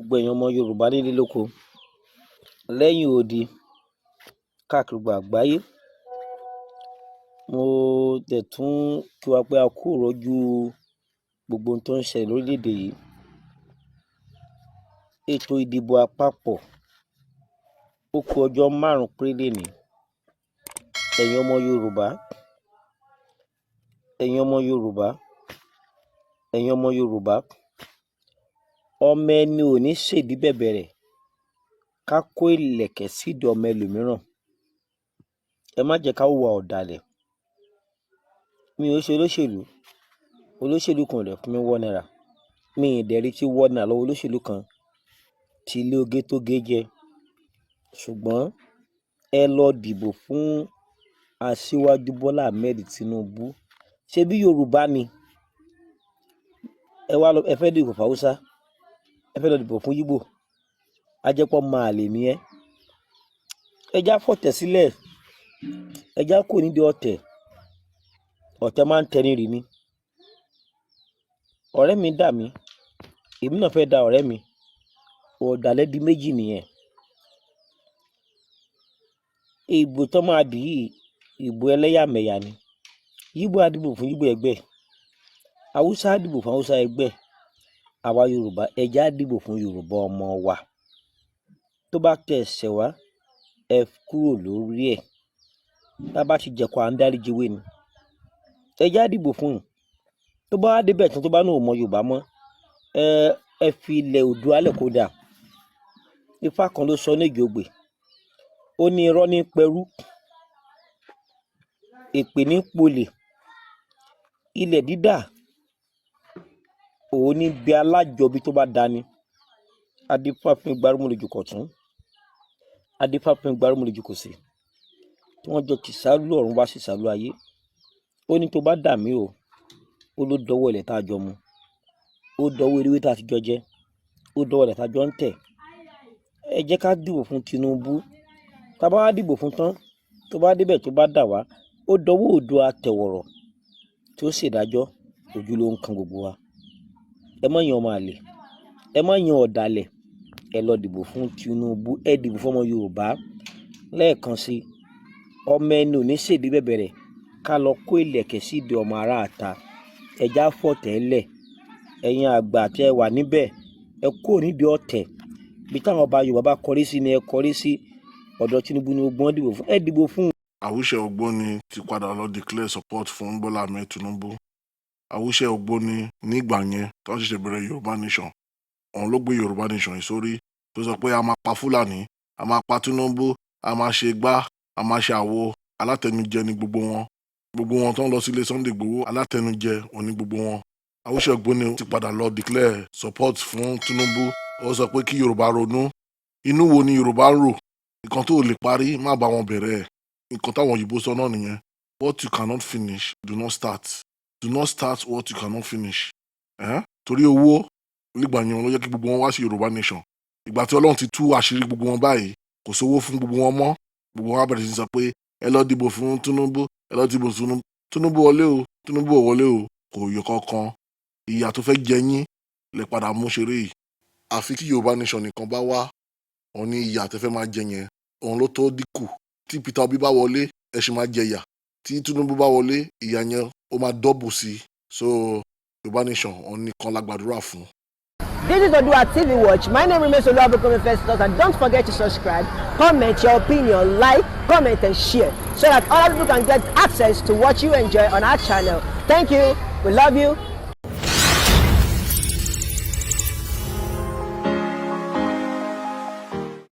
Gbogbo ẹ̀yin ọmọ Yorùbá nílé lóko lẹ́yìn odi káàkiri gbogbo àgbáyé, mo dẹ̀ tún kí wa pé a kú ìrọ́jú gbogbo ohun tó ń ṣẹlẹ̀ lórílẹ̀‐èdè yìí. Ètò ìdìbò àpapọ̀, ó kù ọjọ́ 5 péré lénìí. Ẹ̀yin ọmọ Yorùbá, ẹ̀yin ọmọ Yorùbá, ẹ̀yin ọmọ Yorùbá, ọmọ ẹni ò ní ṣèdí bẹ̀bẹ̀rẹ̀ ká kó ìlẹ̀kẹ̀ sídìí ọmọ ẹlòmíràn. Ẹ má jẹ́ ká hùwà ọ̀dàlẹ̀. Mi ò ṣe olóṣèlú, olóṣèlú kan ò dẹ̀ fún mi ₦1. Mi ì dẹ̀ retí ₦1 lọ́wọ́ olóṣèlú kan tí ilé oge tó gé jẹ. Ṣùgbọ́n ẹ lọ dìbò fún Aṣíwájú Bọ́lá Ahmed Tinubu. Ṣebí Yorùbá ni? Ẹ wá lọ, ẹ fẹ́ dìbò fún Haúsá, ẹ fẹ́ lọ dìbò fún Yíbò, á jẹ́ pé ọmọ àlè ni ẹ́. Ẹ já fọ̀tẹ̀ sílẹ̀, ẹ já kúrò nídìí ọ̀tẹ̀. Ọ̀tẹ̀ máa ń tẹni rì ni. Ọ̀rẹ́ mi dà mí, èmi náà fẹ́ da ọ̀rẹ́ mi. Ọ̀dàlẹ̀ di méjì nìyẹn. Ìbò tó máa dì yìí, ìbò ẹlẹ́yàmẹ̀yà ni. Yíbò á dìbò fún Yíbò ẹgbẹ́, Haúsá á dìbò fún Haúsá ẹgbẹ́. Àwa Yorùbá, ẹ jẹ́ á dìbò fún Yorùbá ọmọ wa. Tó bá tẹ̀ ẹ̀sẹ̀ wá, ẹ kúrò lórí ẹ̀. Tá a bá ti jẹ̀kọ, à ń dáríji ewé ni. Ẹ jẹ́ á dìbò fún un. Tó bá wá débẹ̀ tán, tó bá ní òun mọ Yorùbá mọ́, ẹ fi ilẹ̀ Oòduà lẹ̀ kó dáa. Ifá kan ló sọ ní Èjìogbè, ó ní irọ́ ní pẹrú, èpè ní polè, ilẹ̀ dídà òun ní bí alájọbí tó bá dání. Adífá fún igba irúnmọlẹ̀ kọ̀tún, adífá fún igba irúnmọlẹ̀ kòsì, tí wọ́n jọ tìsálú ọ̀run wá sí ìsálú ayé. Ó ní tó bá dà mí o, ó ló dọwọ́ ilẹ̀ tá a jọ mu, ó dọwọ́ ewé tá a ti jọ jẹ, ó dọwọ́ ilẹ̀ tá a jọ ń tẹ̀. Ẹ jẹ́ ká dìbò fún Tinubu. Tá a bá wá dìbò fún tán, tó bá débẹ̀, tó bá dà wá, ó dọwọ́ Oòduà tẹ̀wọ̀rọ̀ tí ó ṣèdájọ́. Ojú ló ń kan gbogbo wa. Ẹ má yan ọmọ àlè, ẹ má yan ọ̀dàlẹ̀. Ẹ lọ dìbò fún Tinubu, ẹ dìbò fún ọmọ Yorùbá. Lẹ́ẹ̀kan sí, ọmọ ẹni ò ní ṣèdí bẹ̀bẹ̀rẹ̀ ká lọ kó ìlẹ̀kẹ̀ sídìí ọmọ aráàta. Ẹ já fọ̀tẹ̀ lẹ̀. Ẹ̀yin àgbà tẹ́ ẹ wà níbẹ̀, ẹ kúrò nídìí ọ̀tẹ̀. Bí táwọn ọba Yorùbá bá kọrí sí ni ẹ kọrí sí. Ọ̀dọ̀ Tinubu ni gbogbo wọn dìbò fún, ẹ dìbò fún. Àwùṣe Ògbóni ti padà lọ declare support fún Bọ́lá Ahmed Tinubu. Àwùṣe Ògbóni, nígbà yẹn tó ń ṣẹ̀ṣẹ̀ bẹ̀rẹ̀ Yorùbá Nation, òun ló gbé Yorùbá Nation yìí sórí, tó sọ pé a máa pa Fúlàní, a máa pa Tinubu, a máa ṣe gbá, a máa ṣe àwo. Alátẹnujẹ ní gbogbo wọn. Gbogbo wọn tó ń lọ sílé Sunday Igboho, alátẹnujẹ òní gbogbo wọn. Àwùṣe Ògbóni ti padà lọ declare support fún Tinubu. Ó sọ pé kí Yorùbá ronú. Inú wo ni Yorùbá ń rò? Nǹkan tó lè parí, má bá wọn bẹ̀rẹ̀ ẹ̀. Nǹkan táwọn òyìnbó sọ náà nìyẹn: what you cannot finish, do not start. Do not start what you cannot finish. Eh? Torí owó nígbà yẹn ló jẹ́ kí gbogbo wọn wá sí Yorùbá Nation. Ìgbà tí Ọlọ́run ti tú àṣírí gbogbo wọn báyìí, kò sówó fún gbogbo wọn mọ́. Gbogbo wọn á bẹ̀rẹ̀ sí sọ pé ẹ lọ dìbò fún Tinubu, ẹ lọ dìbò fún Tinubu. Tinubu wọlé o, Tinubu ò wọlé o, kò yọ kankan. Ìyà tó fẹ́ jẹ yín lè padà mú ṣeré yìí. Àfi tí Yorùbá Nation nìkan bá wá, òun ní ìyà tẹ́ fẹ́ máa jẹ yẹn, òun ló tó dínkù. Tí Peter Obi bá wọlé, ẹ ṣì máa jẹ ìyà. Tí Tinubu bá wọlé, ìyà yẹn ó máa double sí i. So Yorùbá Nation, òun nìkan la gbàdúrà fún. This is Odua TV Watch. My name remains Oluwabukunmi Festus, and don't forget to subscribe, comment your opinion, like, comment, and share so that other people can get access to what you enjoy on our channel. Thank you. We love you.